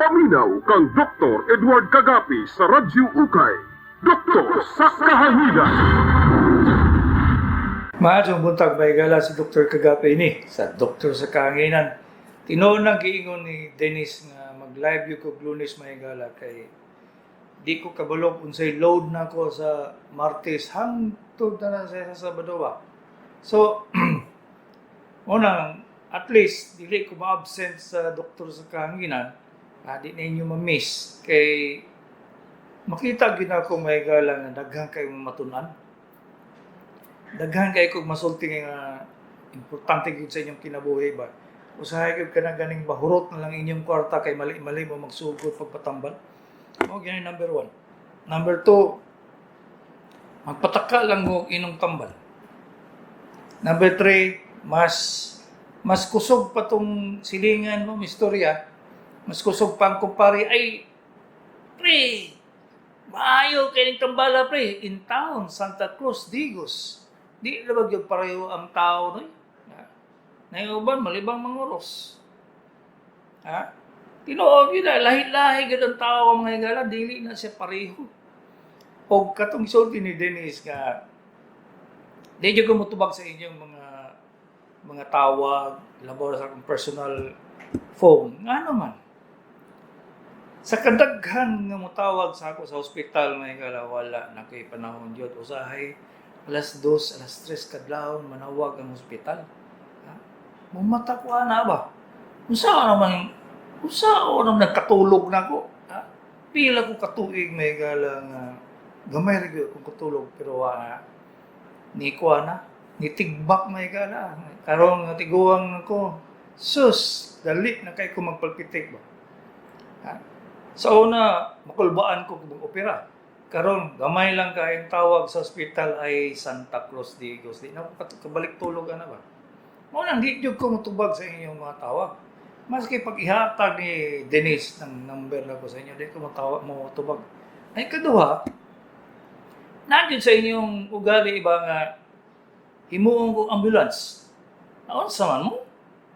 Paminaw kang Dr. Edward Kagapi sa Radyo Ukay. Doktor sa Kahanginan. Maayong buntag, mahigala, si Dr. Kagape ini sa Doktor sa Kahanginan. Tinuod nang giingon ni Dennis nga mag-live gyud ko Lunes, mahigala, kay di ko kabalo unsay load na ko sa Martes hangtod na na sa Sabado ba. So, unang at least dili ko ma-absent sa Doktor sa Kahanginan, di ninyo ma-miss kay makita gyud ako, mahigala, nga daghan kay matun-an, daghan kay kog masulti nga importante gyud sa inyong kinabuhi ba. Usahay gyud ka na ganing bahurot na lang inyong kwarta kay mali-mali mo magsugod pagpatambal. Mao gyud number one. Number two, magpataka lang mo inyong tambal. Number three, mas mas kusog pa tong silingan mo, istorya. Mas kusog pa ang kumpare, "Ay, pre, maayo kay ning tambala, pre, in town, Santa Cruz, Digos." Di na ba gyud pareho ang tao noy? Ha? Naiuban, malibang manguros. Ha? Tinuod yun na, lahi-lahi gyud ang tao, mga higala, dili na siya pareho. O katong sulti ni Dennis nga, di jud ko motubag sa inyong mga tawag, labaw sa akong personal phone. Nga naman, sa kadaghan nga motawag sa ako sa ospital, mga higala, wala na kay panahon jud. Usahay, alas 2, alas 3 kadlawon manawag ang ospital. Ha? Mumata ko ana ba? Unsa naman, unsa naman nagkatulog na ko? Ha? Pila ko katuig, mga higala, nga gamay ra gyud akong katulog pero wa ni ko ana ni tigbak, mga higala. Karon nga tiguang ako, sus, dali na kay ko magpalpitik ba. Ha? Sa una, makulbaan ko kung opera. Karon, gamay lang kayong tawag sa ospital ay Santa Cruz Digos. Di na ako kabalik tulog ana ba. Mao nang di jud ko motubag sa inyong mga tawag. Maski pag ihatag ni Denise ng number na ko sa inyo, di ko motawag mo tubag. Ay kaduha, nandiyon sa inyong ugali iba nga himuon ko ambulance. Naunsa man mo?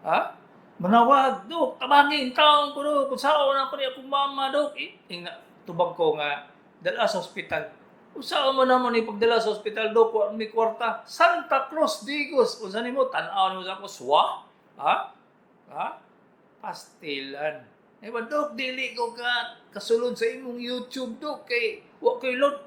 Ha? Manawag, "Dok, tabangin taon ko, Dok. Kung saan na ko ni akong mama, Dok." Eh, ingna, tubag ko nga, "Dala sa ospital." "Unsa man naman ipagdala sa ospital, Dok, wa may kwarta." Santa Cruz, Digos. Unsa nimo tan-aw nimo sa ako swa? Ha? Ha? Pastilan. "Ay ba, Dok, dili ko ka kasulod sa imong YouTube, Dok, kay wa koy load."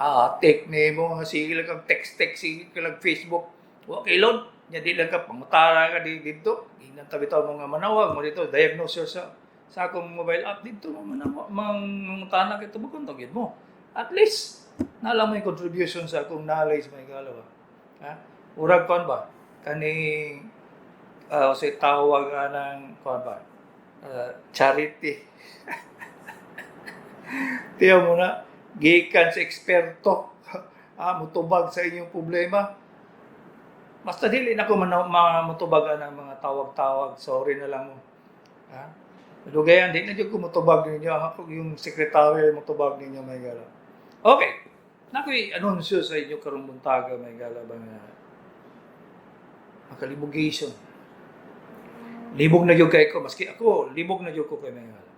Ah, take nimo nga sige lang kang text-text, sige ka lang Facebook. Wa kay load. Nya di lang ka pangutara ka di dito. Ingnan ta bitaw mo nga manawag mo dito, diagnose yourself sa akong mobile app dito mo manawag mangutana kay tubag kung mo. At least nala mo yung contribution sa akong knowledge, mga higala ba. Ha? Urag kon ba? Kani sa tawag anang kuan ba? Charity. Tiyo mo na, gikan sa eksperto, mutubag sa inyong problema. Basta dili na ko mutubag ang mga tawag-tawag. Sorry na lang mo. Ha? Dugayan, di na jud ko mutubag ninyo. Ang ako yung sekretary mutubag ninyo, mga higala. Okay. Nakoy anunsyo sa inyo karong buntaga, mga higala ba, nga makalibogation. Libog na gyud kay ko maski ako, libog na gyud ko kay mga higala.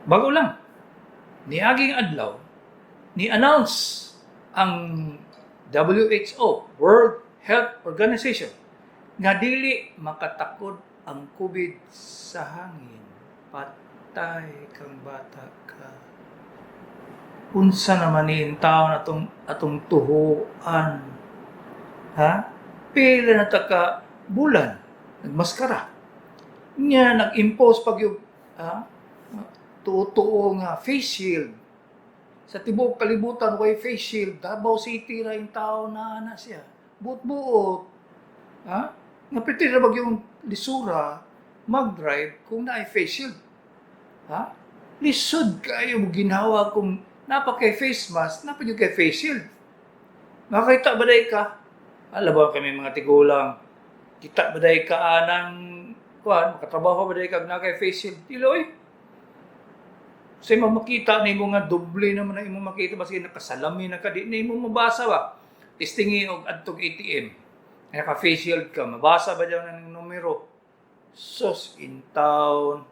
Bago lang niaging adlaw ni-announce ang WHO, World Health Organization, nga dili makatakod ang COVID sa hangin. Patay kang bata ka. Unsa naman ni taon atong atong tuhuan? Ha? Pila na ta ka bulan nagmaskara. Nya nag-impose pag yung ha? Tuo-tuo nga face shield. Sa tibuok kalibutan way face shield. Davao City ra yung tao na ana siya. Buot-buot. Ha? Nga pwede ra bag yung lisura mag-drive kung naay face shield. Ha? Lisod kayo mo ginhawa kung napa kay face mask, napa jud kay face shield. Makakita ba day ka? Alam ba kami mga tigulang, kita ba day ka anang kuan, makatrabaho ba day ka na kay face shield? Dili oy. Kasi makita nimo nga doble naman na imo makita baski nakasalamin na ka, di nimo mabasa ba. Testingi og adtog ATM. Naka face shield ka, mabasa ba daw ng numero? Sus in town.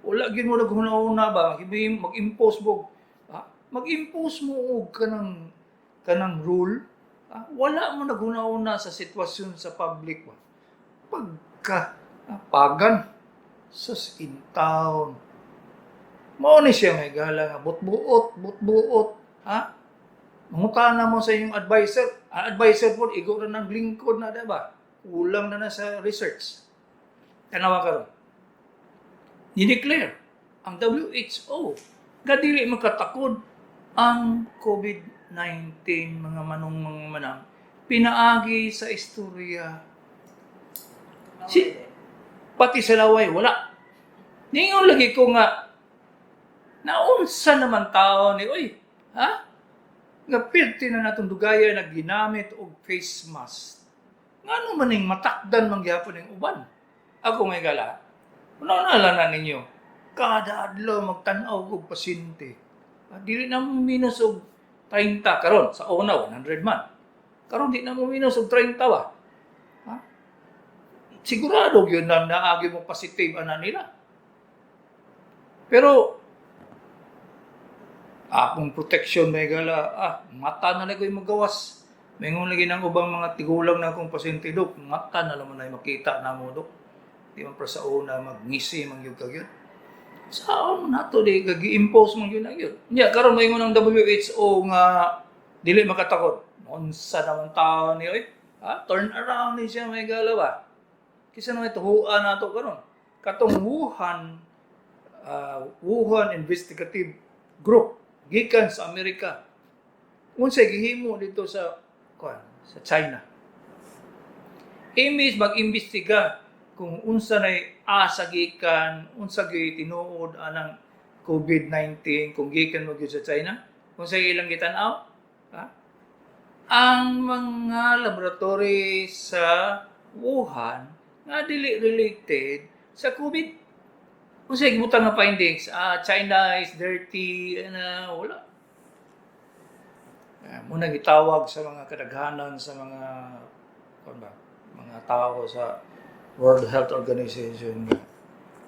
Wala gyud mo naghuna-huna ba mag-impose mo, ha? Mag-impose mo og kanang rule, ha? Wala mo naghuna-huna sa sitwasyon sa public ba pagka, ah, pagan. Sus in town. Mao ni siya, mga higala, nga butbuot, butbuot, ha? Mangutana mo sa inyong advisor. Ang advisor po, igo ra ng lingkod na, diba? Kulang na na sa research. Tanawa karon. Ni-declare ang WHO nga dili makatakod ang COVID-19, mga manong, mga manang, pinaagi sa istorya. Pati sa laway, wala. Ningon lagi ko nga, naunsa naman tao ni, oy, ha? Nga pirti na natong dugaya na ginamit og face mask. Ngano man ning matakdan man gyapon ning uban? Ako may gala. Una na lang na ninyo. Kada adlaw magtan-aw og pasyente. Ah, dili na mo minus og 30 karon, sa una 100 man. Karon di na mo minus og 30 ba? Ha? Sigurado gyud na naagi mo positive ana nila. Pero akong protection, may gala, ah, mata na lang ko'y magawas. Mingon lagi ng ubang mga tigulang na akong pasyente, "Dok, mata na lang man ay makita na mo, Dok." Di man pra sa una, magngisi, man gyud ka gyud. Saan nato di gagi-impose man gyud na gyud. Nya karon moingon ang WHO nga dili makatakod. Unsa naman tao ni, oy? Ha? Turn around ni siya, may gala ba? Kisa naman tuhuan nato karon. Katong Wuhan Investigative Group gikan sa Amerika. Unsay gihimo dito sa kuan sa China? Imbis mag-imbestiga kung unsa nay asa gikan, unsa gyud tinuod anang COVID-19, kung gikan mo gyud sa China, kung sa ilang gitan-aw, ha? Ang mga laboratory sa Wuhan nga dili related sa COVID. Kung sa gibutang nga findings, ah, China is dirty, na wala. Eh, muna gitawag sa mga kadaghanan sa mga kuan ba, mga tao sa World Health Organization nga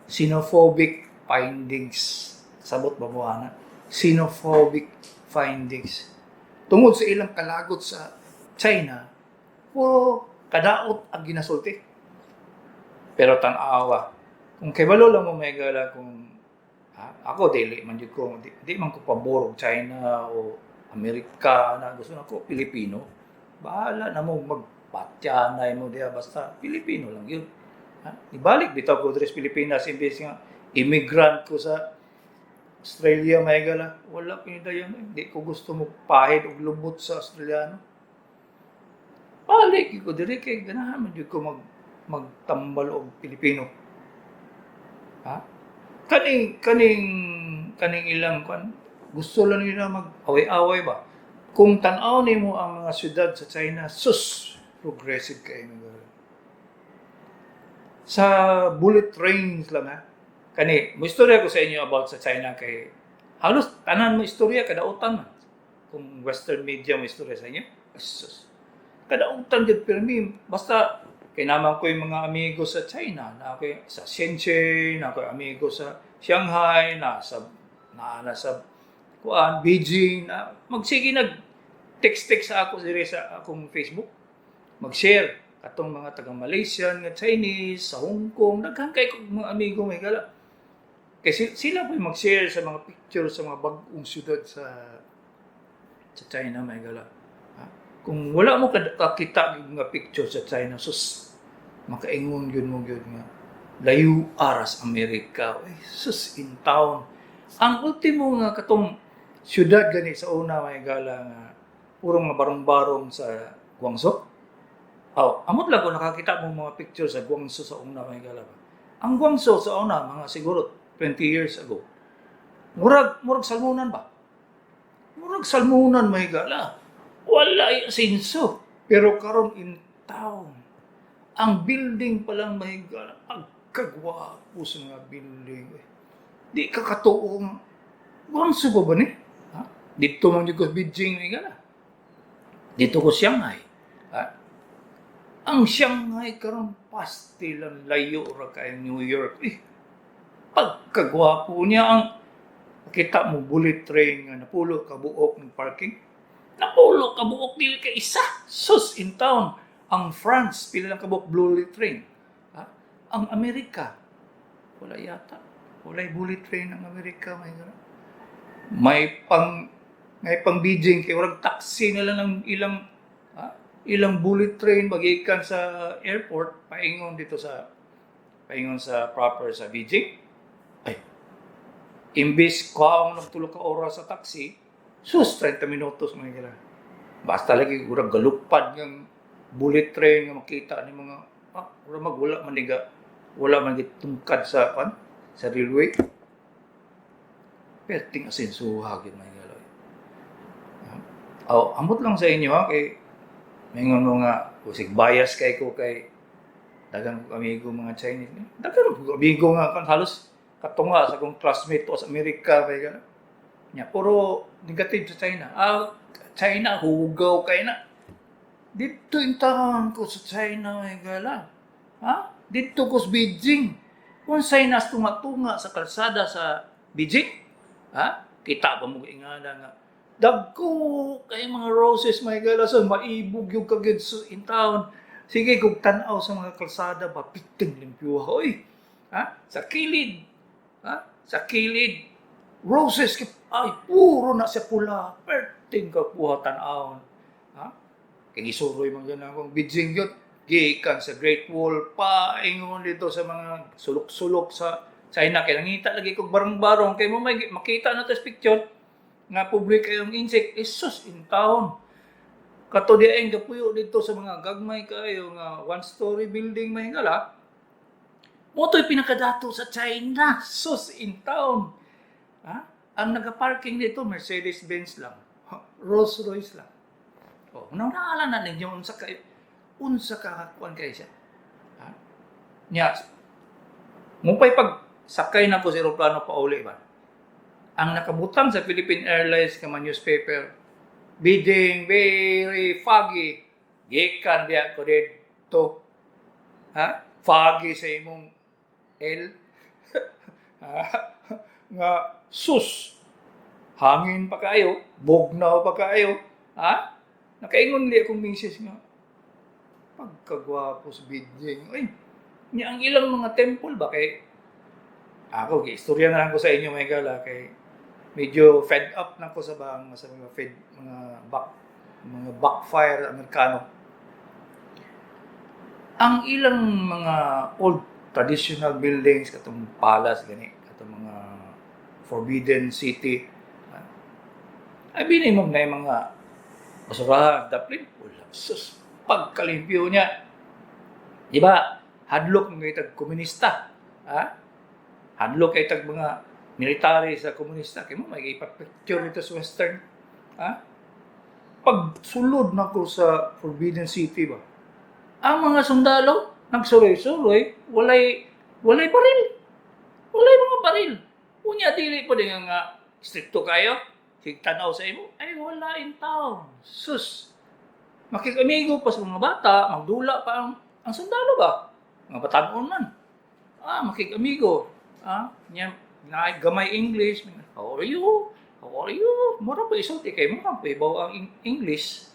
xenophobic findings. Sabot ba mo ana? Xenophobic findings. Tungod sa ilang kalagot sa China, puro kadaot ang ginasulti. Pero tan-awa, kung kay lang mo, may gala, kung ah, ako dili man jud ko di man ko pabor og China o Amerika na gusto nako Pilipino. Bahala na mo magpatya na mo diha, basta Pilipino lang yun. Ha? Ibalik bitaw ko diri sa Pilipinas imbes nga immigrant ko sa Australia, may gala. Wala pinidayon eh. Di ko gusto mo pahid og lubot sa Australiano. Balik ko diri kay ganahan man jud ko magtambal og Pilipino. Ha? Kaning ilang kwan gusto lang nila mag-away-away ba? Kung tan-aw nimo ang mga syudad sa China, sus, progressive kay mga sa bullet trains lang, ha. Kani, mo istorya ko sa inyo about sa China kay halos tanan mo istorya kadautan man. Kung Western media mo istorya sa inyo, sus. Kadautan gid pirmi, basta kay naman ko yung mga amigo sa China, na ako sa Shenzhen, na ako amigo sa Shanghai, na sa kuan Beijing, na magsige nag text-text sa ako diri sa akong Facebook. Mag-share katong mga taga Malaysian nga Chinese, sa Hong Kong, daghan kay kog mga amigo, may gala. Kay sila po mag-share sa mga picture sa mga bag-ong syudad sa China, may gala. Ha? Kung wala mo kakita og mga picture sa China, sus, makaingon yun mo yun nga layo aras Amerika. Ay, sus in town. Ang ultimo nga katong syudad gani sa una, may gala, nga puro mga barong-barong sa Guangzhou. Oh, amot lang ko nakakita mo mga picture sa Guangzhou sa una, may gala ba. Ang Guangzhou sa una, mga siguro 20 years ago. Murag salmunan ba? Murag salmunan, may gala. Wala ay asinso. Pero karon in town, ang building pa lang, may gala, pagkagwapo sa mga building. Eh. Di ka katuong Guangzhou ba ba ni? Ha? Dito man jud ko sa Beijing, may gala. Dito ko Shanghai. Ha? Ang Shanghai karon pastil ang layo ra kay New York. Eh, Pagkagwapo niya ang kita mo bullet train nga napulo ka buok ng parking. Napulo ka buok, dili ka isa. Sus in town. Ang France, pila lang ka buok bullet train? Ha? Ang Amerika, wala yata. Walay bullet train ang Amerika. May pang Beijing kay urag taxi na lang ang ilang, ha, ilang bullet train magikan sa airport paingon sa proper sa Beijing. Ay, imbis kuhaon ng 3 ka oras sa taxi, sus, 30 minutos mga gila. Basta lagi urag galupad ng bullet train nga makita ni mga urag magwala man niga, wala man gitungkad sa kan sa railway. Perting asensuha gyud, mga gila. Oh, ambot lang sa inyo ha, kay maingon mo nga usig bias kay ko kay daghang kong amigo mga Chinese. Daghang kong amigo nga kan halos katunga sa akong classmate to sa Amerika kay gana. Nya puro negative sa China. Ah, China hugaw kay na. Dito intahan ko sa China may gala. Ha? Dito ko sa Beijing. Unsay nas tunga-tunga sa kalsada sa Beijing? Ha? Kita ba mo ingana nga dagko kay mga roses may gala so maibog yung kagid sa in town. Sige kung tan-aw sa mga kalsada ba, piting limpyo oy. Ha? Sa kilid. Ha? Sa kilid roses kay ay puro na sa pula. Perting ka puha tan-awon. Ha? Kay gisuroy man gyud akong Beijing gyud gikan sa Great Wall paingon dito sa mga sulok-sulok sa China kay nangita lagi kog barong-barong kay mo may makita na to sa picture nga public kayong insect isus in town kato di ay gapuyo dito sa mga gagmay kayo nga one story building, mahingala mo to'y pinakadato sa China. Sus in town, ha? Ang nagaparking dito Mercedes Benz lang, Rolls Royce lang. Oh, naunala na ninyo unsa ka kuan kay siya, ha? Nya mo pay pag sakay na ko sa eroplano pauli ba, ang nakabutang sa Philippine Airlines nga mga newspaper, "Beijing very foggy." Gikan biya ko didto, ha, foggy sa imong L. Ha? Nga sus, hangin pa kayo, bugnaw pa kayo, ha? Nakaingon li akong misis nga pagkagwapo sa Beijing ay. Nya ang ilang mga temple ba, kay ako gi istorya na lang ko sa inyo may gala kay medyo fed up na ko sa bang sa mga fed mga backfire Amerikano. Ang ilang mga old traditional buildings, katong palace gani, katong mga Forbidden City, ah, ay binimong na yung mga basurahan daplin, wala. Sus, pagkalimpyo niya, di ba? Hadlok mga itag komunista, ha? Hadlok kay tag mga military sa komunista kay mo may ipapicture dito sa western, ha? Pag sulod na ko sa Forbidden City ba, ang mga sundalo nagsuroy-suroy, walay baril, walay mga baril. Unya dili po din nga strikto kayo sig tanaw sa imo ay wala in town. Sus, makikamigo pa sa mga bata, magdula pa ang sundalo ba, mga batanon man, ah, makikamigo, ah, nya na gamay English, "How are you? How are you?" Mura pa isulti kay mo pa ibaw ang English.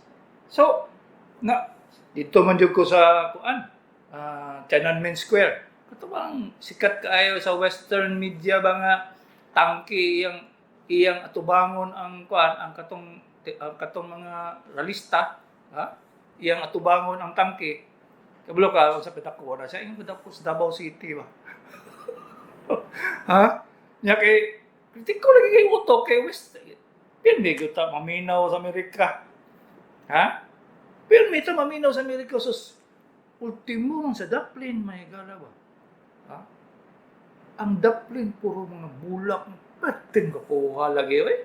So na dito man jud ko sa kuan, Tiananmen Square. Kato bang sikat kaayo sa western media ba nga tangke iyang iyang atubangon ang kuan, ang katong mga ralista, ha, iyang atubangon ang tangke. Kabalo ka sa pedako na siya, yung pedako sa Davao City ba, ha? Nya kay kritiko lagi kay utok kay West. Pirmi gyud ta maminaw sa Amerika. Ha? Pirmi ta maminaw sa Amerika, sus. Ultimo man sa Dublin may gala ba? Ha? Ang Dublin puro mga bulak, perting kapuha lagi oy.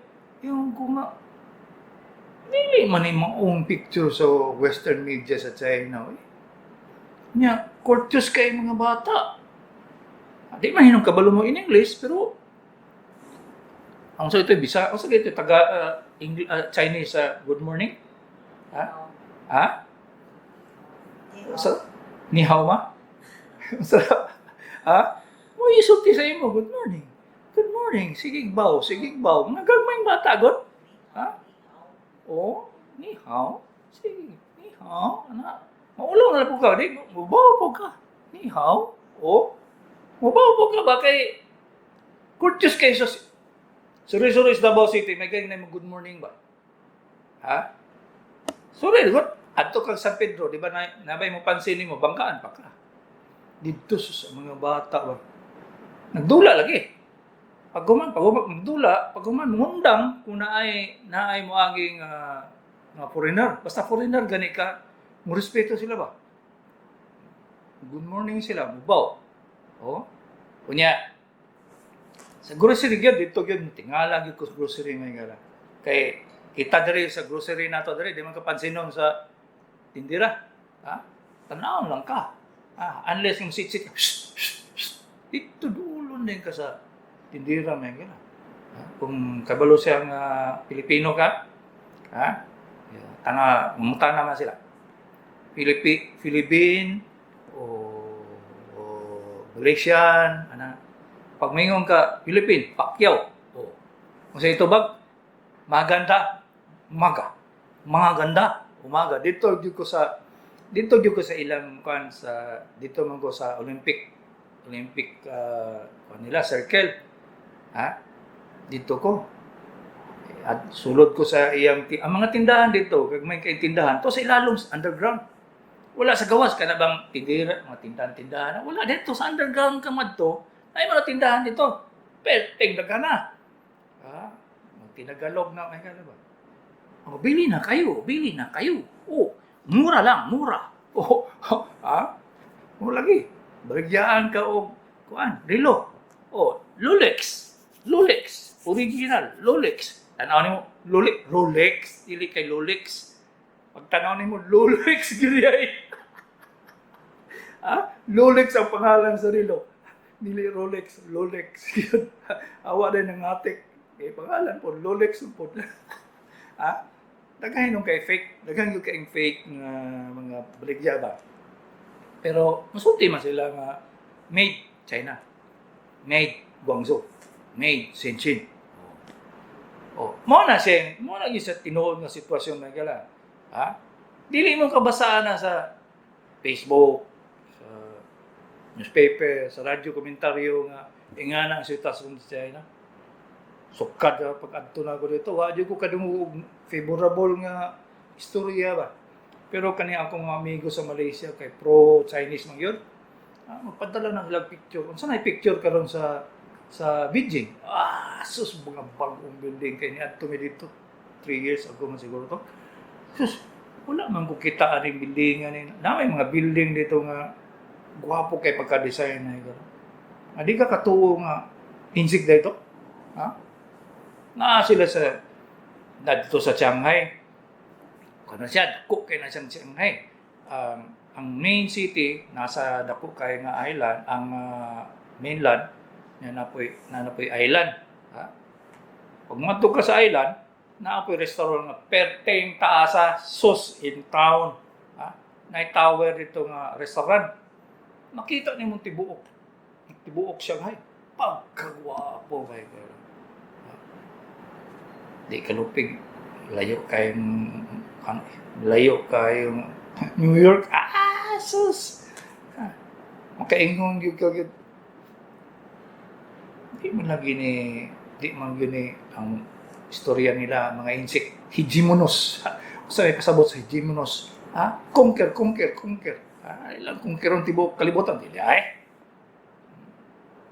Yung ko nga dili man ni maong picture sa western media sa China oy. Nya courteous kay mga bata. Di man hinom kabalo mo in English pero ang sa ito bisa, ang sa ito taga Chinese sa good morning. Ha? Ha? Sa ni hao ma? Sa ha? Mo Mo isulti sa imo, "Good morning. Good morning." Sige bow, sige bow. Mga gagmayng bata god. Ha? Oh, 你好. Sige, 你好. Ana. Maulaw na lang po ka, di? Mubaw po ka. 你好. Oh. Mubaw po ka ba kay courteous kay sa Sorry, sorry sa Davao City, may ganyan na mo good morning ba? Ha? Sorry, good. Adto kang San Pedro, di ba na, nabay mo pansin mo, bangkaan pa ka. Dito sa mga bata ba? Nagdula lagi. Pag human, magdula, pag human, mungundang, kung naay mo aging mga foreigner. Basta foreigner, gani ka, mo respeto sila ba? Good morning sila, mubaw. Oh. Unya, sa grocery gyud dito gyud tingala gyud ko sa grocery may gala. Kay kita diri sa grocery nato diri di man ka pansinon sa tindira. Ha? Tanawon lang ka. Ah, unless yung sit-sit ka, shh, shh, shh. Dito duolon din ka sa tindira may gala. Ha? Kung kabalo siya nga Pilipino ka, ha? Yeah, tanga, manguta naman sila. Philippine o Malaysian, ana. Pag mingon ka, Philippine, Pacquiao. O. Kung sa itubag, maganda, umaga. Mga ganda, umaga. Dito gyud ko sa ilang kwan sa dito man ko sa Olympic Olympic kwan nila circle. Ha? Dito ko. At sulod ko sa iyang ang mga tindahan dito, kag may kay tindahan, to sa ilalom sa underground. Wala sa gawas kana bang tindira, mga tindahan-tindahan. Wala dito sa underground ka madto. Ay mga tindahan dito. Perteng daga na. Ha? Magtinagalog na may kana ba? Oh, bili na kayo, bili na kayo. Oh, mura lang, mura. Oh, ha? Mo lagi. Baligyaan ka og kuan, relo. Oh, Rolex. Rolex, original Rolex. Tanaw nimo, Rolex, Rolex, dili kay Rolex. Pag tanaw nimo Rolex gyud ay. Ha? Rolex ang pangalan sa relo. Dili Rolex, Rolex. Awa din ang atik. Eh, pangalan po, Rolex po. Ha? Daghan nung kay fake, daghan yung kay fake nga mga baligya ba. Pero masulti man sila nga made China. Made Guangzhou. Made Shenzhen. Oh, mo na siya, mo na gyud sa tinuod nga sitwasyon na gala. Ha? Dili mo kabasaan na sa Facebook, sa newspaper, sa radyo komentaryo nga ingana ang sitwasyon sa China. Sukad na pag adto na ko dito, wa jud ko kadungog og favorable nga istorya ba. Pero kani akong mga amigo sa Malaysia kay pro Chinese man yun. Ah, magpadala ng ilang picture. Unsa na picture karon sa Beijing? Ah, sus, mga bagong building kay niadto mi dito 3 years ago man siguro to. Sus, wala man ko kita aning building ani. Na may mga building dito nga gwapo kay pagka-design na ito. Adi ka katuo nga insik dito? Ha? Naa sila sa na dito sa Shanghai. Kuno siya, dako kay na siyang Shanghai. Ang main city nasa dako kay nga island, ang mainland na napoy island. Ha? Pag moadto ka sa island, naa poy restaurant nga perteng taasa sus in town. Ha? Nay tower dito nga restaurant. Makita nimo tibuok. Tibuok Shanghai. Pagkagwapo kay pero. Di kalupig layo kayong New York. Ah, sus. Ah, makaingon gyud ka gyud. Di man lagi ni di man gyud ni ang istorya nila mga insect hegemonous. Sa may pasabot sa hegemonous. Ha? Conquer, conquer, conquer. Ah, ilang conquer ang tibuok kalibutan dili ay.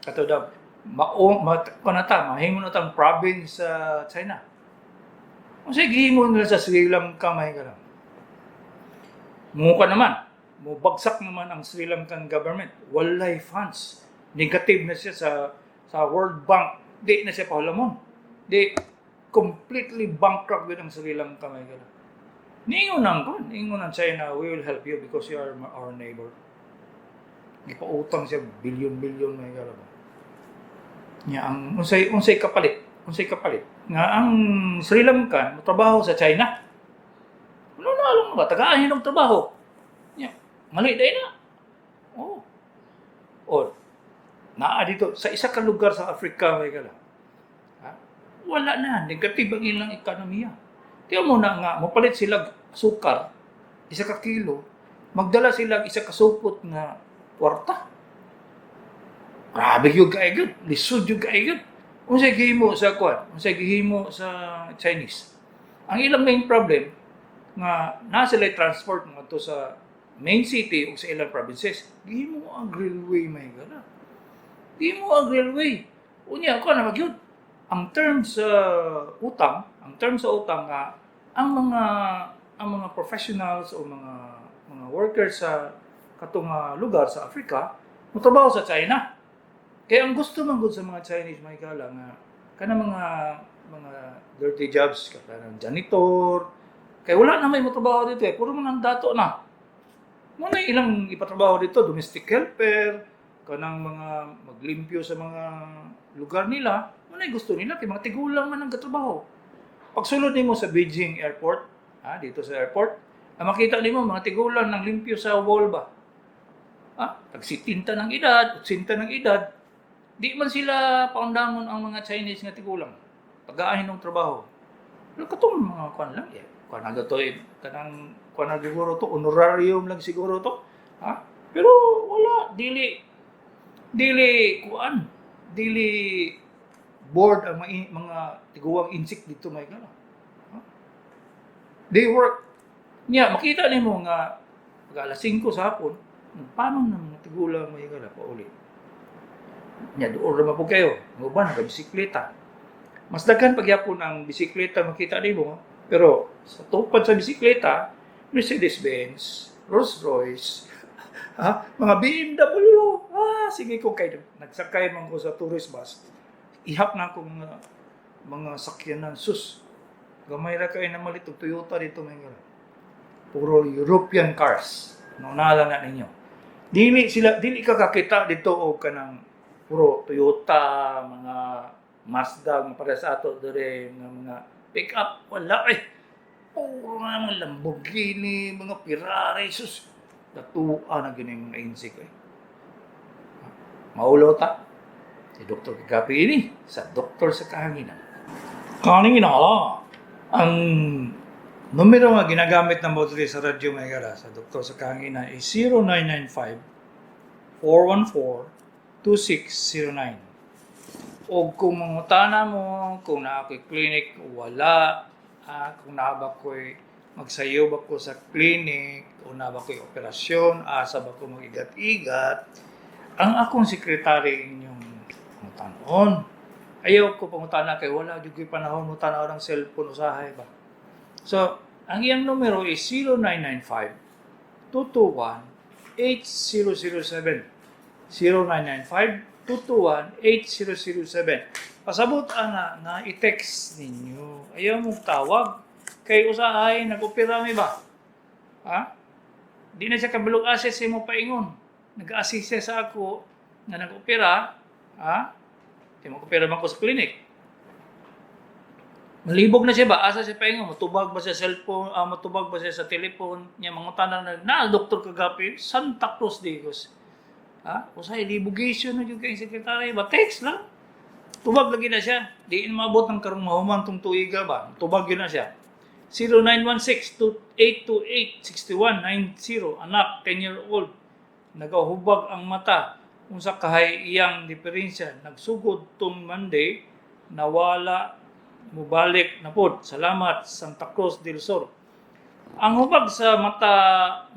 Kato daw mao mat kuno ta mahimo na tang province sa China. Kung sige gihimo nila sa Sri Lanka may ka lang. Muka naman, mubagsak naman ang Sri Lankan government. Walay funds. Negative na siya sa World Bank. Di na siya pahulamon. Di completely bankrupt with ang Sri Lanka may ka lang. Niingon ang kon, niingon ang China, "We will help you because you are our neighbor." Gipautang siya billion-billion may ka lang. Nya ang unsay kapalit? Unsay kapalit? Nga ang Sri Lanka motrabaho sa China. Ano na alam mo ba? Tagaan og trabaho. Nya, mali day na. Oh. Oh. Naa dito sa isa ka lugar sa Africa, may gala. Ha? Wala na, negative ang ilang ekonomiya. Tiyo mo na nga, mopalit sila sukar, 1 ka kilo, magdala sila 1 ka supot nga kwarta. Grabe gyud kaayo gyud, lisod gyud kaayo gyud. Unsay gihimo sa kuan? Unsay gihimo sa Chinese? Ang ilang main problem nga naa sila transport ngadto sa main city o sa ilang provinces. Gihimo ang railway, may gala. Gihimo ang railway. Unya ko na magyud. Ang term sa utang nga ang mga professionals o mga workers sa katong lugar sa Africa motrabaho sa China. Kaya ang gusto man gud sa mga Chinese, may gala, nga kana mga dirty jobs, kanang janitor, kay wala na may motrabaho dito eh, puro mga dato na. Mo na ilang ipatrabaho dito, domestic helper, kanang mga maglimpyo sa mga lugar nila, mo na gusto nila kay mga tigulang man ang gatrabaho. Pagsulod nimo sa Beijing Airport, ha, dito sa airport, ang makita nimo mga tigulang nang limpyo sa wall ba. Ah, tag 70 ng edad, 80 ng edad, di man sila paundangon ang mga Chinese nga tigulang. Pagaahin ng trabaho. Pero katong mga kuan lang eh. Kuan na to eh. Kanang kuan na siguro to, honorarium lang siguro to. Ha? Pero wala, dili dili kuan, dili bored ang mga tiguang insect dito, may gala. Ha? They work. Nya, makita nimo nga pag alas 5 sa hapon, paano na mga tigulang, may gala, pauli. Nya doon ra man po kayo. Ang uban naga-bisikleta. Mas daghan pagyapon ang bisikleta makita nimo, pero sa tupad sa bisikleta, Mercedes-Benz, Rolls-Royce, ha? Mga BMW. Ah, sige ko kay nagsakay man ko sa tourist bus. Ihap na ako mga sakyanan, sus. Gamay ra kay na malit og Toyota dito, may nga. Puro European cars. No na na ninyo. Dili sila, dili ka kakita dito og kanang puro Toyota, mga Mazda, mga para sa ato dire nga mga pick up, wala eh. Puro nga mga Lamborghini, mga Ferrari, sus. Datua na gini mga insik eh. Maulo ta. Si Dr. Kagapi ini sa Doktor sa Kahanginan. Kahanginan, ang numero nga ginagamit ng mo diri sa Radyo Megara sa Doktor sa Kahanginan is 0995 414 2609. O kung mangutana mo, kung naa ko'y clinic, wala. Ah, kung naa ba ko'y magsayo ba ko sa clinic, o naa ba ko'y operasyon, asa ba ko mag-igat-igat, ang akong sekretary inyong pangutanon. Ayaw ko pangutana kay wala jud ko'y panahon mo tanaw ng cellphone usahay ba. So, ang iyang numero is 0995 221 8007. 0995 221 8007. Pasabot ana nga i-text ninyo. Ayaw mong tawag. Kay usahay nag-opera mi ba? Ha? Di na siya kabalog assess mo paingon. Nag-assist siya sa ako nga nag-opera, ha? Di mo opera man ko sa clinic. Malibog na siya ba? Asa siya paingon? Matubag ba siya sa cellphone? Ah, matubag ba siya sa telephone? Niya mangutana na, na Doktor Kagapi, Santa Cruz Digos. Ha? Usahay libugation na jud kay sekretary ba? Text lang. Tubag lagi na siya. Di maabot ng karong mahuman tong tuiga ba? Tubag yun na siya. 0916-828-6190. Anak, 10-year-old. Nagahubag ang mata. Unsa kahay iyang diferensya? Nagsugod tong Monday, nawala, mubalik na pod. Salamat, Santa Cruz del Sur. Ang hubag sa mata,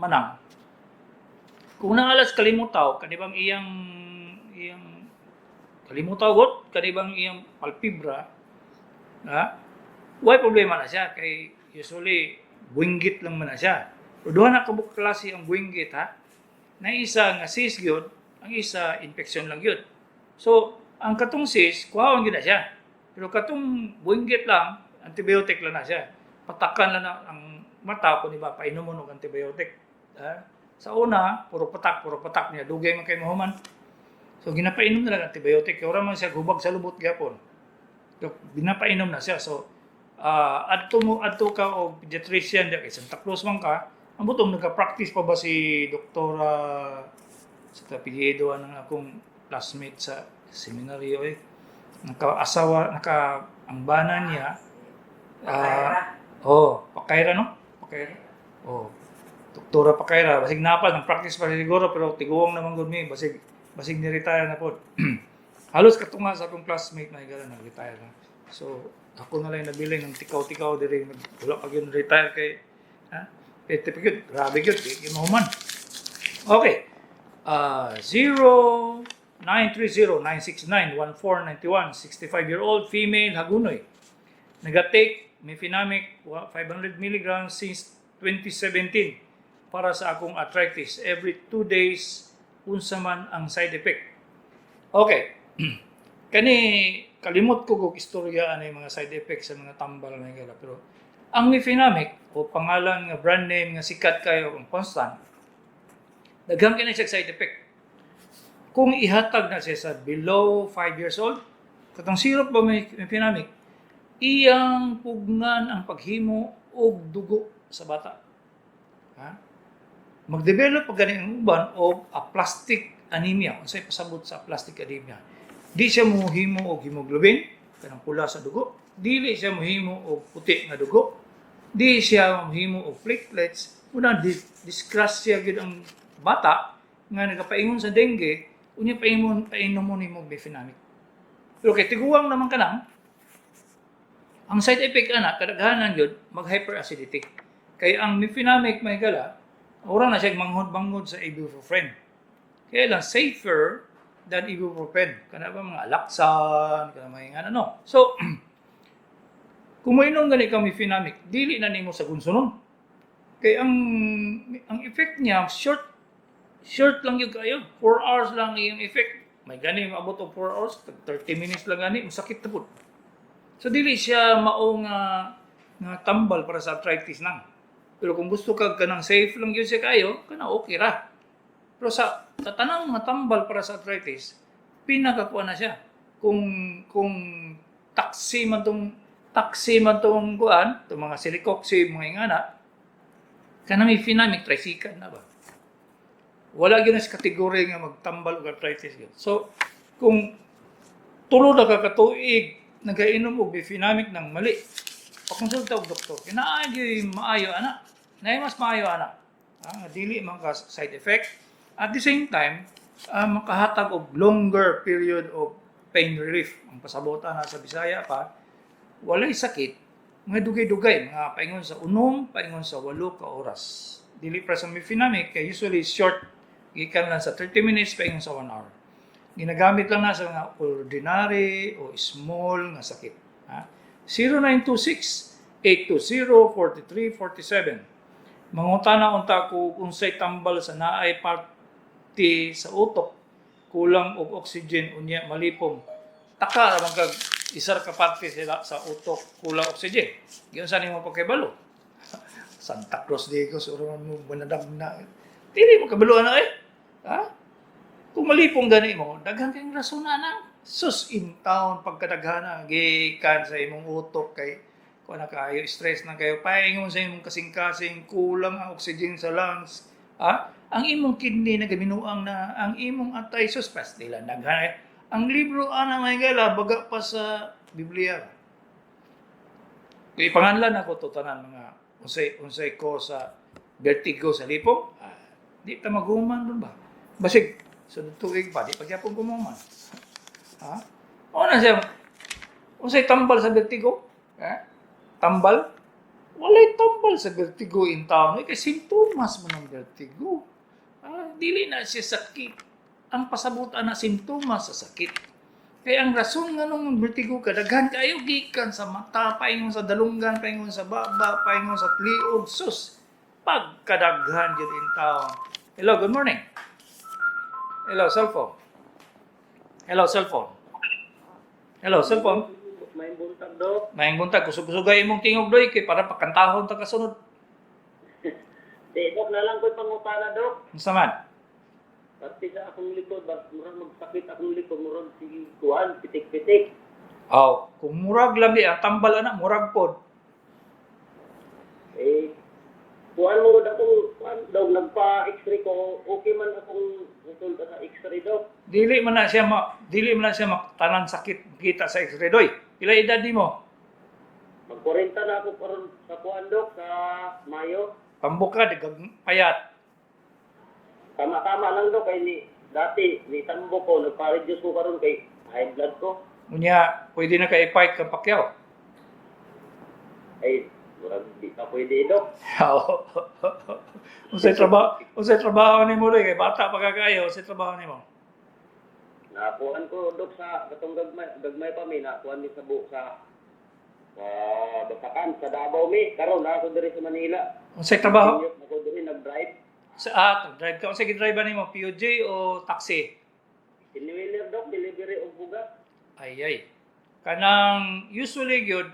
manang, kung naalas kalimutaw, kanibang iyang iyang kalimutaw got, kanibang iyang palpebra, ha? Way problema na siya kay usually buwinggit lang man na siya. Pero duha na ka klase ang buwinggit, ha. Na isa nga cyst gyud, ang isa infection lang gyud. So, ang katong cyst, kuhaon gyud na siya. Pero katong buwinggit lang, antibiotic lang na siya. Patakan lang na ang mata kung iba, painom mo og antibiotic. Ha? Sa una, puro patak niya. Dugay man kay mahuman. So, ginapainom na lang antibiotic. Kaya wala man siya hubag sa lubot gyapon. So, ginapainom na siya. So, adto mo, adto ka og pediatrician di kay Santa Cruz man ka. Ang butong nagka-practice pa ba si Doktora sa apelyido ang akong classmate sa seminaryo eh. Naka-asawa, naka ang bana niya. Pakaira. Oh, Pakaira, no? Pakaira. Oh. Doktora Pakaira, basig napa nang practice pa siguro, pero tiguang naman gud mi, basig basig ni retire na pod. Halos katunga sa akong classmate na higala nag-retire na. So, ako na lang nabiling ng tikaw-tikaw diri, wala pa gyud retire kay ha? Kay tipik gyud, grabe gyud, di gyud mahuman. Okay. 0930-969-1491, 65-year-old female, Hagunoy. Nagatake Mefenamic 500 milligrams since 2017 para sa akong arthritis. Every 2 days, unsa man ang side effect? Okay. Kani, kalimot ko kog istorya ano yung mga side effects sa mga tambal na gala. Pero ang Mefenamic o pangalan nga brand name nga sikat kayo ang Ponstan, daghan kini siya side effect. Kung ihatag na siya sa below 5 years old, katong syrup ba may Mefenamic, iyang pugnan ang paghimo og dugo sa bata. Ha? Magdevelop pag gani ang uban og aplastic anemia. Unsay pasabot sa aplastic anemia? Di siya mohimo og hemoglobin, kanang pula sa dugo. Dili siya mohimo og puti nga dugo. Di siya mohimo og platelets. Una, disgrasya gyud ang bata nga nagapaingon sa dengue, unya paingon painom mo nimo Mefenamic. Pero kay tiguang naman kanang ang side effect ana, kadaghanan gyud mag hyperacidity. Kay ang Mefenamic, may gala, ora na siya manghod-manghod sa ibuprofen. Kaya lang safer than ibuprofen. Kana ba mga Alaxan, kana mga ano. So kung mainom gani ka Mefenamic, dili na nimo sa gunsunon. Kay ang effect niya short short lang yung kayo. 4 hours lang yung effect. May gani maabot og 4 hours, 30 minutes lang gani, masakit na pud. So dili siya mao nga tambal para sa arthritis nang. Pero kung gusto ka kanang safe lang gyud siya kayo, kana okay ra. Pero sa tanang mga tambal para sa arthritis, pinakakuha na siya. Kung taxi man tong kuan, tong mga celecoxib, mga ingana, kana Mefenamic, tricycle na ba? Wala gyud na sa kategory nga magtambal og arthritis gyud. So kung tulo na ka katuig nagainom og Mefenamic ng mali, pakonsulta og doktor. Kinaa gyud maayo ana. Naay mas maayo ana. Ah, nga dili man ka side effect. At the same time, makahatag og longer period of pain relief. Ang pasabotan na sa Bisaya pa, walay sakit, mga dugay-dugay, mga paingon sa 6, paingon sa 8 ka oras. Dili para sa Mefenamic, kay usually short, gikan lang sa 30 minutes, paingon sa 1 hour. Ginagamit lang na sa mga ordinary o small nga sakit. Ha? 0926-820-4347. Mangutana unta ko unsay tambal sa naay parte sa utok kulang og oxygen unya malipong. Taka ra man kag isa ra ka parte sila sa utok kulang oxygen. Giunsa nimo pagkabalo? Santa Cruz di ko suro mo banadag na. Dili mo kabalo ana eh. Ha? Kung malipong gani mo, daghan kayong rason na nang. Sus, in town, pagkadaghana, gikan sa imong utok kay kung na kayo, stress na kayo, paingon sa imong kasing-kasing, kulang ang oxygen sa lungs. Ha? Ang imong kidney na gaminuang na, ang imong atay, sus, pastila, daghan. Ang libro, ana, may gala, baga pa sa Biblia. Kung ipanganlan ako to tanan mga unsay unsay ko sa vertigo, sa lipong, di ta maguman dun ba? Basig sunod tuig pa di pagyapon gumuman. Ha? O na siya. Unsay tambal sa vertigo? Ha? Tambal? Walay tambal sa vertigo in town. Eh, kay sintomas man ang vertigo. Ah, dili na siya sakit. Ang pasabutan na sintomas sa sakit. Kaya ang rason nga nung vertigo ka, daghan kayo gikan sa mata, paingon sa dalunggan, paingon sa baba, paingon sa liog, sus. Pagkadaghan gyud in town. Hello, good morning. Hello, cellphone. Hello, cellphone. Hello, cellphone. May buntag, Dok. Maayong buntag, kusog-kusugay imong tingog, doy, kay para pakantahon ta kasunod. Di, Dok, na lang ko'y pangutana, Dok. Unsa man? Pati sa akong likod, bas murag magsakit akong likod, murag sige kuan, pitik-pitik. Aw, kung murag lang di ang tambal ana, murag pod. Eh, kuan mo rod akong, kuan daw, nagpa-x-ray ko, okay man akong resulta sa x-ray, Dok. Dili man na siya tanan sakit kita sa x-ray doy. Pila edad nimo? Mag-40 na ako karon sa kuan, Dok, sa Mayo. Pambuka gag payat. Tama-tama lang, Dok, kay ni dati ni tambo ko, nagpa-reduce ko karon kay high blood ko. Unya, pwede na ka i-fight kang Pacquiao. Ay, murag di pa pwede, Dok. Unsay trabaho nimo doy kay bata pa ka kaayo, unsay trabaho nimo? Nakuan ko, Dok, sa katong gagmay, gagmay pa mi, nakuan mi sa bu sa sa Basakan, sa Davao mi. Karon na ako diri sa Manila. Unsay trabaho? Ako diri nag-drive. Sa drive ka, unsay gidrive nimo, PUJ o taxi? Siniwiller, Dok, delivery og bugas. Ay ay. Kanang usually gyud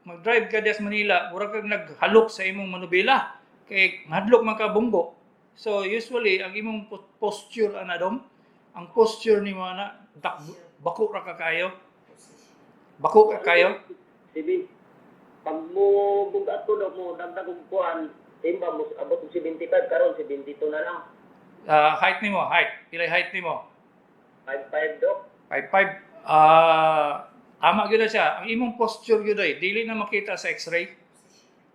mag-drive ka diya sa Manila, mura kag naghalok sa imong manubela kay ngadlok man ka bunggo. So usually ang imong posture ana dom, ang posture nimo ana dak, bako ra ka kayo. Bako ka kayo. Sibi, pag mo bugat ko, Dok, mo dagdag og kuan, timba mo abot og 75 karon 72 na lang. Ah, height nimo, height. Pilay height nimo? 55, Dok. 5'5". Ah, tama gyud na siya. Ang imong posture gyud ay dili na makita sa x-ray.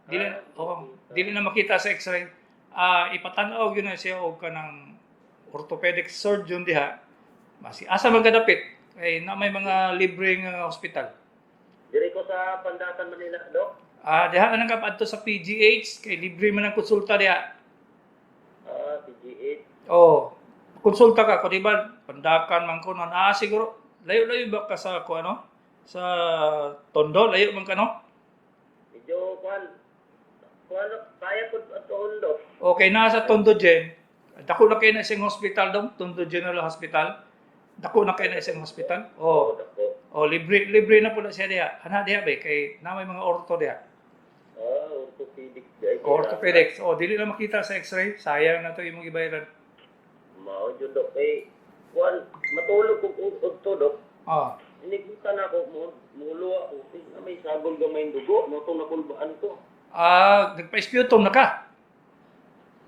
Dili, oo, dili na makita sa x-ray. Ah, ipatan-aw gyud na siya og kanang orthopedic surgeon diha. Masi asa man kadapit kay na may mga libreng hospital. Diri ko sa Pandasan, Manila, Dok. Ah, diha ka nang kapadto sa PGH kay libre man ang konsulta diha. Ah, PGH. Oh, konsulta ka ko di ba? Pandakan man ko nun. Ah, siguro layo-layo ba ka sa ko ano? Sa Tondo, layo man ka no? Medyo kuan kuan kaya ko atuon, Dok. Okay, na sa Tondo Gen. Dako na kayo na isang hospital dong, Tondo General Hospital. Dako na kayo na isang hospital. Oh, Dako. oh libre libre na po na siya diha. Ana diha ba kay na may mga ortho diha. Ah, orthopedic. Ay, Orthopedics. Oh, dili na makita sa x-ray. Sayang na to imong gibayaran. Mao jud, Dok, kay kuan matulog ko og to, Dok. Oh. Inigmutan ako mo muluwa ko. Eh, na may sagol gamay dugo, mo tong nakulbaan ko. Ah, nagpa-sputum na ka.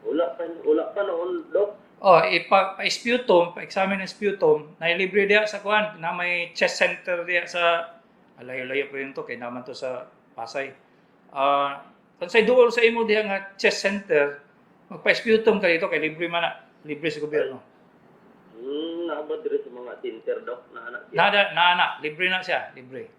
Wala pa noon, Dok. Oh, ipa pa-sputum, pa-examine ng sputum, na libre diha sa kuan, na may chest center diha sa ah, layo-layo pa yun to kay naman to sa Pasay. Ah, kung say duol sa imo diha nga chest center, magpa-sputum ka dito kay libre man na, libre sa gobyerno. Naa ba diri sa mga center, Dok? Na anak. Nada na na, libre na siya, libre.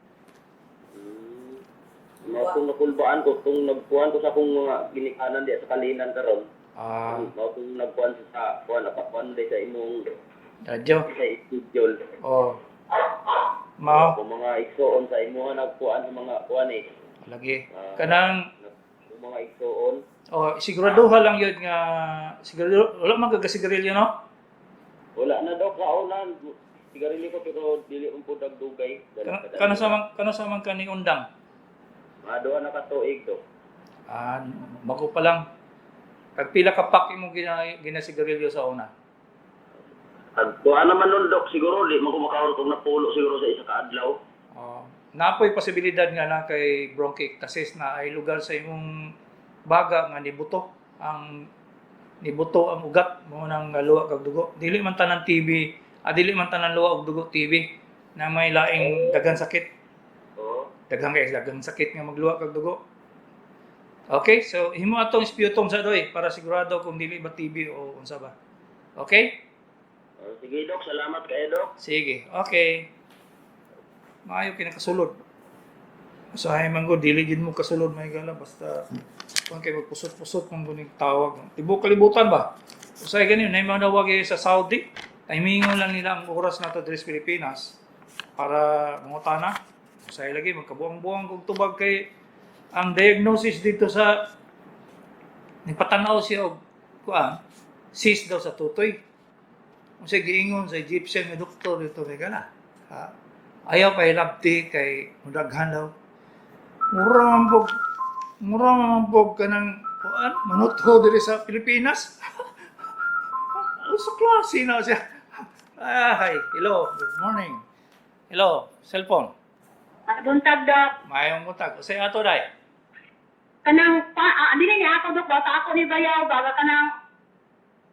Mao tong nakulbaan ko tong nagkuan ko sa akong mga ginikanan diha sa Kalinan karon. Ah, Mao tong nagkuan sa kuan napakuan di sa imong radyo. sa schedule. Oh. Mao Kung mga igsoon sa imuha nagkuan sa mga kuan eh. lagi. Kanang Kung mga igsoon, oh, siguraduha lang yun nga sigurado wala man kagasigarilyo no? wala na daw kauna. Sigarilyo ko pero dili man po dagdugay. Kano sa man ka ni undang? Mga duha na ka tuig, Dok. Ah, bago pa lang. Tagpila ka pack imong ginasigarilyo sa una. Ag kuan naman nun, Dok, siguro di man ko makahurot og napulo siguro sa isa ka adlaw. Oh, napoy posibilidad nga na kay bronchiectasis na ay lugar sa imong baga nga nibuto ang ugat mo nang luwa kag dugo. Dili man tanan TB, ah, dili man tanan luwa og dugo TB na may laing daghan sakit. Oo. Daghang kay daghang sakit nga magluwa kag dugo. Okay, so himo atong sputum sa doy para sigurado kung dili ba TB o unsa ba. Okay? Oh, sige, Dok, salamat kayo, Dok. Sige, okay. Maayo kinakasulod. Usahay man ko, dili gid mo kasulod may gala basta kung kay magpusot-pusot man gunig tawag. Tibok kalibutan ba? Usahay gani nay mga nawag eh sa Saudi. Timingon lang nila ang oras nato diri sa Pilipinas para mangutana. Usahay lagi magkabuang-buang kog tubag kay ang diagnosis dito sa nagpatanaw siya og kuan cyst daw sa tutoy. Unsay giingon sa Egyptian nga doktor dito may gala. Ha? Ayaw pa hilabti kay mudaghan daw. Mura man pog kanang kuan manutho diri sa Pilipinas. Ano sa klase na siya? Ay, hello, good morning. Hello, cellphone. Ah, buntag, Dok. Maayong buntag. Unsay ato day? Kanang, pa, ah, dili niya ako, Dok. Basta ako ni Bayaw, baga kanang,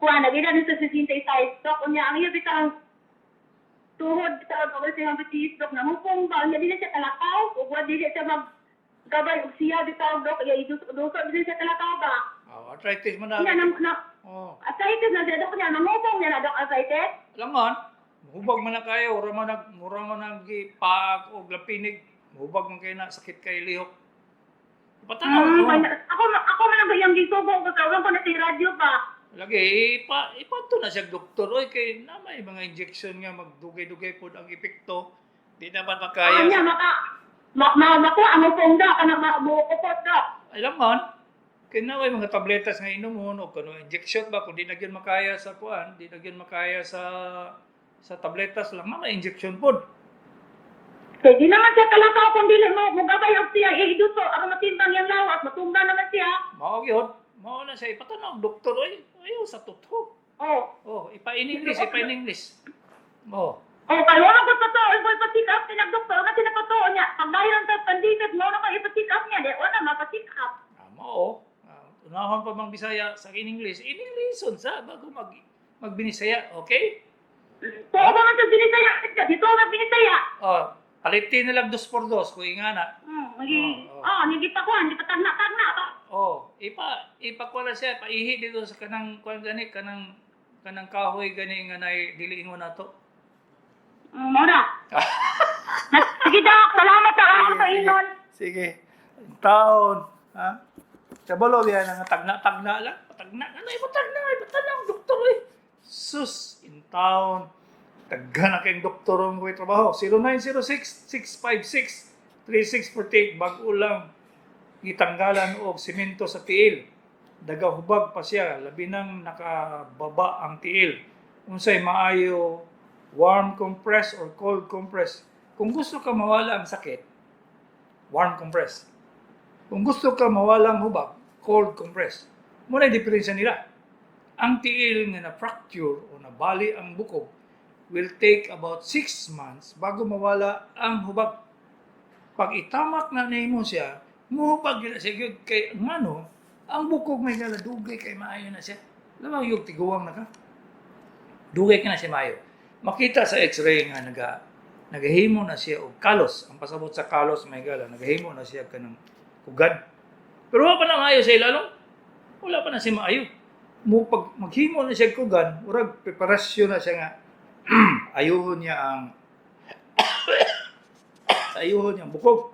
Kuan, nag-edad na sa 65, Dok. Unya, ang iya bitang tuhod sa pag siya ng, Dok. Nangupong ba? Unya, dili siya talakaw. Ug wa dili siya mag gabay og siya bitaw, Dok. Iya, iduso dili siya talakaw ba? Oh, arthritis man na. Unya, na, Oh. arthritis na siya, Dok. Unya, nangupong niya na, Dok, arthritis. Langon, hubag man na kayo, mura man nag paag og lapinig, hubag man kayo na sakit kay lihok. Patanaw ko. Ako man ang gayang gisugo ko sa ko na si radyo ba. Lagi ipa na siya doktor oy kay na may mga injection nga magdugay-dugay pod ang epekto. Di naman makaya. Anya maka ma, ma, makuha ang upong daw kanang mabuo ko daw. Alam man, kay na may mga tabletas nga inumon o kuno injection ba kung di na gyud makaya sa kuan, di na gyud makaya sa tabletas lang na may injection pod. Kay di naman siya kalakaw kung dili mo mugabay og siya iduso aron matimbang yang lawas matumba naman siya. Mao gyud, mao na siya ipatanaw og doktor oy, ayaw sa totoo. Oh. Oh, ipa in English, ipa in English. Oh, Oh, kay wala ko totoo, ko ipa-check up tinag doktor nga tinapatoo niya. Pag dahil sa pandemic mo na ko ipa-check up niya, di wala mapa-check up. tama oh. Ah, unahon pa mang Bisaya sa in English. In English unsa bago magbinisaya, okay? Tuo ba man sa binisaya? Dito man binisaya. Oh, palitin na lang dos por dos kung ingana. Magi Oh, oh, nigi pa kuan, di pa tagna-tagna pa. Oh, ipa ko na siya, paihi dito sa kanang kuan gani, kanang kahoy gani nga nay dili ingon nato. Mo na. Sige, Dok. Salamat sa ako sa inon. Sige. Taon, ha? Sa balo biya nga tagna-tagna lang, patagna ano ipatagna, ipatanaw doktor eh. Sus, in town. Tagga na kayong doktor ang may trabaho. 0906-656-3648. Bago lang gitanggalan og simento sa tiil. Dagahubag pa siya, labi nang nakababa ang tiil. Unsay maayo, warm compress or cold compress? Kung gusto ka mawala ang sakit, warm compress. Kung gusto ka mawala ang hubag, cold compress. Muna yung diferensya nila. Ang tiil nga na-fracture o nabali ang bukog will take about 6 months bago mawala ang hubag. Pag itamak na nimo siya, muhubag yun na siya gyud kay ngano, ang bukog may gala dugay kay maayo na siya. Lamang yung tiguang na ka. Dugay ka na siya maayo. Makita sa x-ray nga nagahimo na siya og kalos. Ang pasabot sa kalos may gala, nagahimo na siya kanang kugad. Pero wala pa na maayo sa ilalong. Wala pa na siya maayo. Mo pag maghimo na siya og kugan, murag preparasyon na siya nga ayuhon niya ang bukog.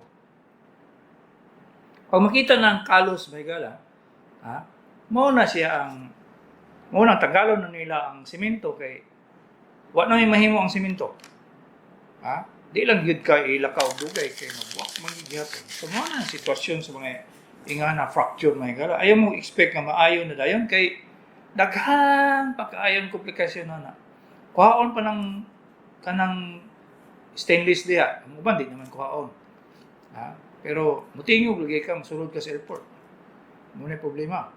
Pag makita na ang kalos may gala, ha? Mao na tanggalon na nila ang simento kay wa na may mahimo ang simento. Ha? Di lang gyud ka ilakaw dugay kay magbuak man gyud gihapon. So mao na ang sitwasyon sa mga ingana fracture may gala. Ayaw mo expect nga maayo na dayon kay daghan pa kaayon komplikasyon na na. Kuhaon pa ng kanang stainless diha. Ang uban di naman kuhaon. Ha? Pero mutingog lagi ka mosulod ka sa airport. Mo na problema.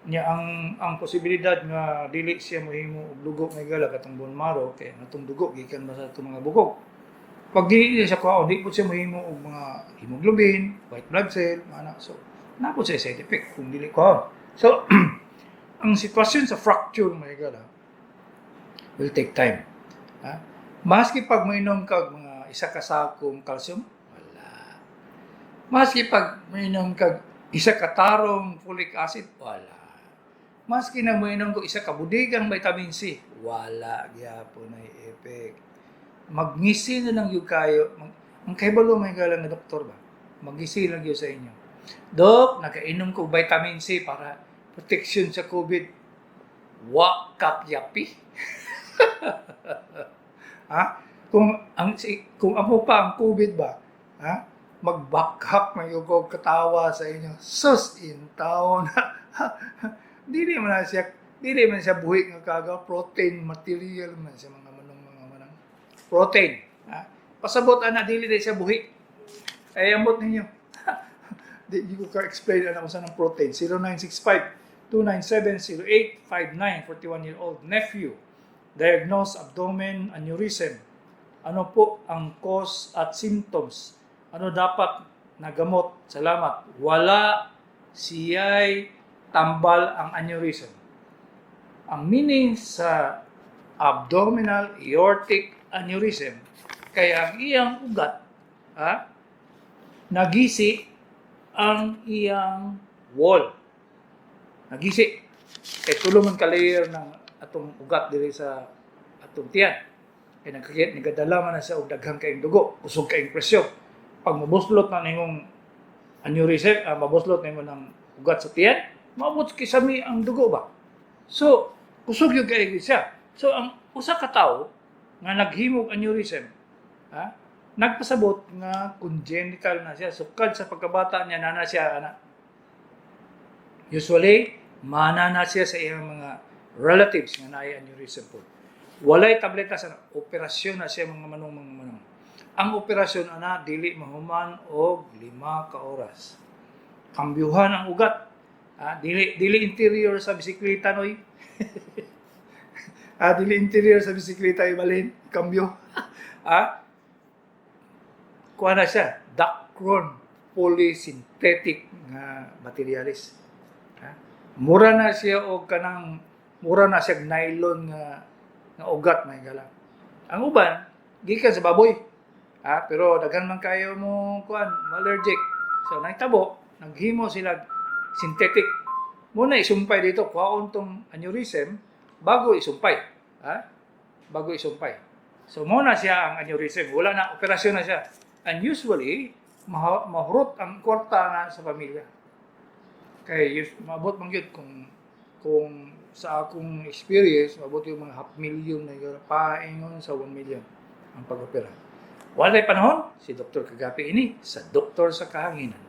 Nya ang posibilidad nga dili siya mohimo og dugo may gala katong bone marrow kay natong dugo gikan ba sa atong mga bukog. Pag dili siya kuhaon, di po siya mohimo og mga hemoglobin, white blood cell, ana. So, naa po siya side effect kung dili kuhaon. So, ang sitwasyon sa fracture may gala will take time. Ha? Maski pag mainom ka og mga isa ka sakong calcium, wala. Maski pag mainom ka isa ka tarong folic acid, wala. Maski na mainom ko isa ka budigang vitamin C, wala gyapon na effect. Magngisi na lang yung kayo. Ang kahibalo may galang nga doktor ba? Magngisi lang yun sa inyo. Dok, nakainom ko vitamin C para protection sa COVID. Wa kakyapi. Ha? Kung amo pa ang COVID ba, ha? Magbakhak na yung kog katawa sa inyo. Sus in town. Dili man siya buhi nga kaga protein material man siya mga manong mga manang protein. Ha? Pasabot ana dili na siya buhi. Ay ambot ninyo. Di ko ka-explain ana kung saan ang protein. 0965 297 0859, 41-year-old nephew diagnosed abdomen aneurysm. Ano po ang cause at symptoms? Ano dapat na gamot? Salamat. Wala siya'y tambal ang aneurysm. Ang meaning sa abdominal aortic aneurysm, kaya ang iyang ugat, ha, nagisi ang iyang wall. Nagisi. Kay tulo man ka layer ng atong ugat diri sa atong tiyan. Kay nagkakit, nagadala man na sa og daghang kaayong dugo, kusog kaayong presyon. Pag mabuslot na nimong aneurysm, mabuslot nimo ng ugat sa tiyan, maabot kisami ang dugo ba? So, kusog gyud kaayo siya. So, ang usa ka tawo nga naghimog aneurysm, ha, nagpasabot nga congenital na siya. Sukad sa pagkabata niya, naa na siya, ana. Usually, mana na siya sa iyang mga relatives nga naay aneurysm po. Walay tableta sa operasyon na siya, mga manong, mga manong. Ang operasyon ana dili mahuman og 5 ka oras. Kambyuhan ang ugat. Ah, dili dili interior sa bisikleta noy. Ah, dili interior sa bisikleta ibalhin, kambyo. Kuha na siya, Dacron polysynthetic nga materialis. Ha? Mura na siya og kanang mura na siya og nylon nga ugat, mga higala. Ang uban gikan sa baboy. Ha? Pero daghan man kayo mo kuan, allergic. So nahitabo, naghimo sila synthetic. Muna isumpay dito, kuhaon tong aneurysm bago isumpay. Ha? Bago isumpay. So mao na siya ang aneurysm. Wala na, operasyon na siya. And usually, mahurot ang kwarta na sa pamilya. Kay maabot man gyud kung sa akong experience, maabot yung mga half million na yun, paingon sa 1 million ang pag-opera. Walay panahon, si Dr. Kagapi ini sa Doktor sa Kahanginan.